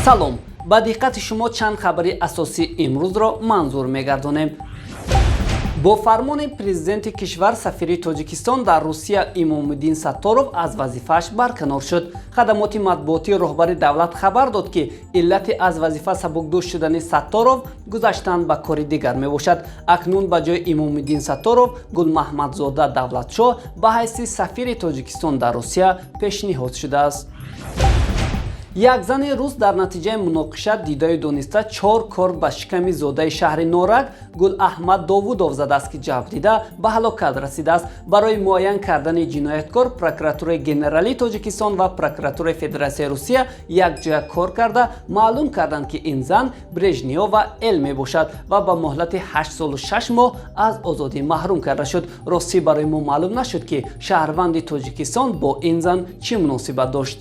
Салом, ба диққати шумо чанд хабари асосии имрӯзро манзур мегардонем. Бо фармони президенти кишвар сафири Тоҷикистон дар Русия Имомуддин Сатторов аз вазифааш барканор шуд. Хадамоти матбуотии роҳбари давлат хабар дод, ки иллати аз вазифа сабукдӯш шудани Сатторов гузаштан ба кори дигар мебошад. Акнун ба ҷои Имомуддин Сатторов Гулмаҳмадзода Давлатшоҳ ба ҳайси сафири Тоҷикистон дар Русия пешниҳод шудааст. Як зани рус дар натиҷаи муноқиша дидаю дониста чор кор ба шиками зодаи шаҳри Норак Гулаҳмад Довудов задааст, ки ҷабрдида ба ҳалокат расидааст. Барои муайян кардани ҷинояткор Прокуратураи Генералии Тоҷикистон ва Прокуратураи Федератсияи Русия якҷоя кор карда, маълум карданд, ки ин зан Брежнева Эл мебошад ва ба муҳлати 8 солу 6 моҳ аз озодӣ маҳрум карда шуд. Ростӣ, барои мо маълум нашуд, ки шаҳрванди Тоҷикистон бо ин зан чӣ муносибат дошт.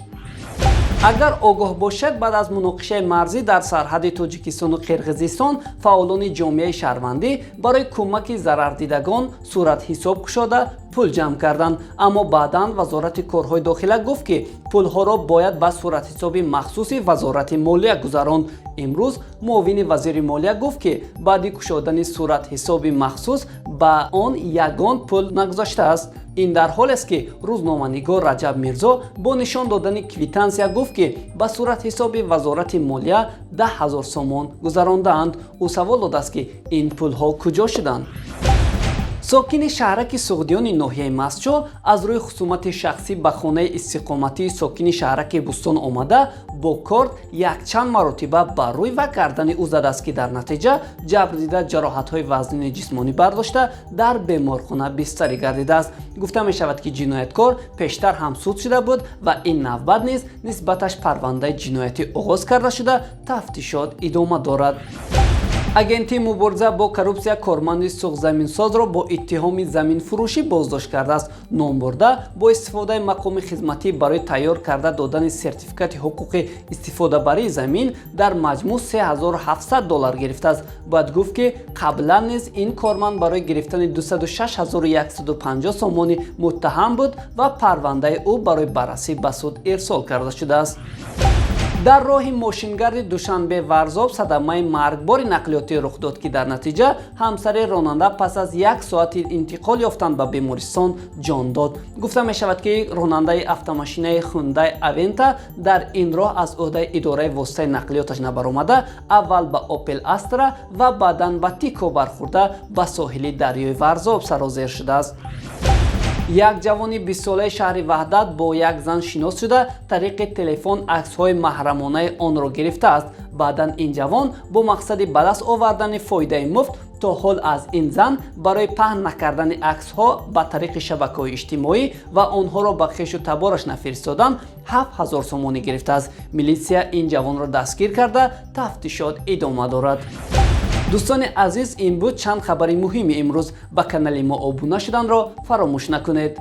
Агар огоҳ бошед, баъд аз муноқишаи марзӣ дар сарҳади Тоҷикистону Қирғизистон фаъолони ҷомеаи шаҳрвандӣ барои кӯмаки зарардидагон суратҳисоб кушода, пул ҷамъ карданд. Аммо баъдан Вазорати корҳои дохила гуфт, ки пулҳоро бояд ба суратҳисоби махсуси Вазорати молия гузаронд. Имрӯз муовини вазири молия гуфт, ки баъди кушодани суратҳисоби махсус ба он ягон пул нагузаштааст. Ин дар ҳолест, ки рӯзноманигор Раҷаб Мирзо бо нишон додани квитансия гуфт, ки ба суратҳисоби Вазорати молия 10 000 сомон гузарондаанд. Ӯ савол додааст, ки ин пулҳо куҷо шуданд. Сокини шаҳраки Суғдиёни ноҳияи Мастчоҳ аз рӯи хусумати шахсӣ ба хонаи истиқоматии сокини шаҳраки Бӯстон омада, бо корд якчанд маротиба ба рӯй ва гардани ӯ задааст, ки дар натиҷа ҷабрдида ҷароҳатҳои вазнини ҷисмонӣ бардошта, дар беморхона бистарӣ гардидааст. Гуфта мешавад, ки ҷинояткор пештар ҳам суд шуда буд ва ин навбат низ нисбаташ парвандаи ҷиноятӣ оғоз карда шуда, тафтишот идома дорад. Агентии мубориза бо коррупсия корманди Суғзаминсозро бо иттиҳоми заминфурӯшӣ боздошт кардааст. Номбурда бо истифодаи мақоми хизматӣ барои тайёр карда додани сертификати ҳуқуқи истифодабарии замин дар маҷмӯъ 3700 доллар гирифтааст. Бояд гуфт, ки қаблан низ ин корманд барои гирифтани 206 150 сомонӣ муттаҳам буд ва парвандаи ӯ барои баррасӣ ба суд ирсол карда шудааст. Дар роҳи мошингарди Душанбе Варзоб садамаи маргбори нақлиётӣ рух дод, ки дар натиҷа ҳамсари ронанда пас аз як соати интиқол ёфтан ба бемористон ҷон дод. Гуфта мешавад, ки ронандаи автомошинаи Хундай Авента дар ин роҳ аз ӯҳдаи идораи воситаи нақлиёташ набаромада, аввал ба Опел Астра ва баъдан ба Тико бархӯрда, ба соҳили дарёи Варзоб сарозер шудааст. Як ҷавони 20-солаи шаҳри Ваҳдат бо як зан шинос шуда, тариқи телефон аксҳои маҳрамонаи онро гирифтааст. Баъдан ин ҷавон бо мақсади ба даст овардани фоидаи муфт то ҳол аз ин зан барои паҳн накардани аксҳо ба тариқи шабакаҳои иҷтимоӣ ва онҳоро ба хешу табораш нафиристодан 7000 сомонӣ гирифтааст. Милитсия ин ҷавонро дастгир карда, тафтишот идома дорад. Дӯстони азиз, ин буд чанд хабари муҳими имрӯз. Ба канали мо обуна шуданро фаромӯш накунед.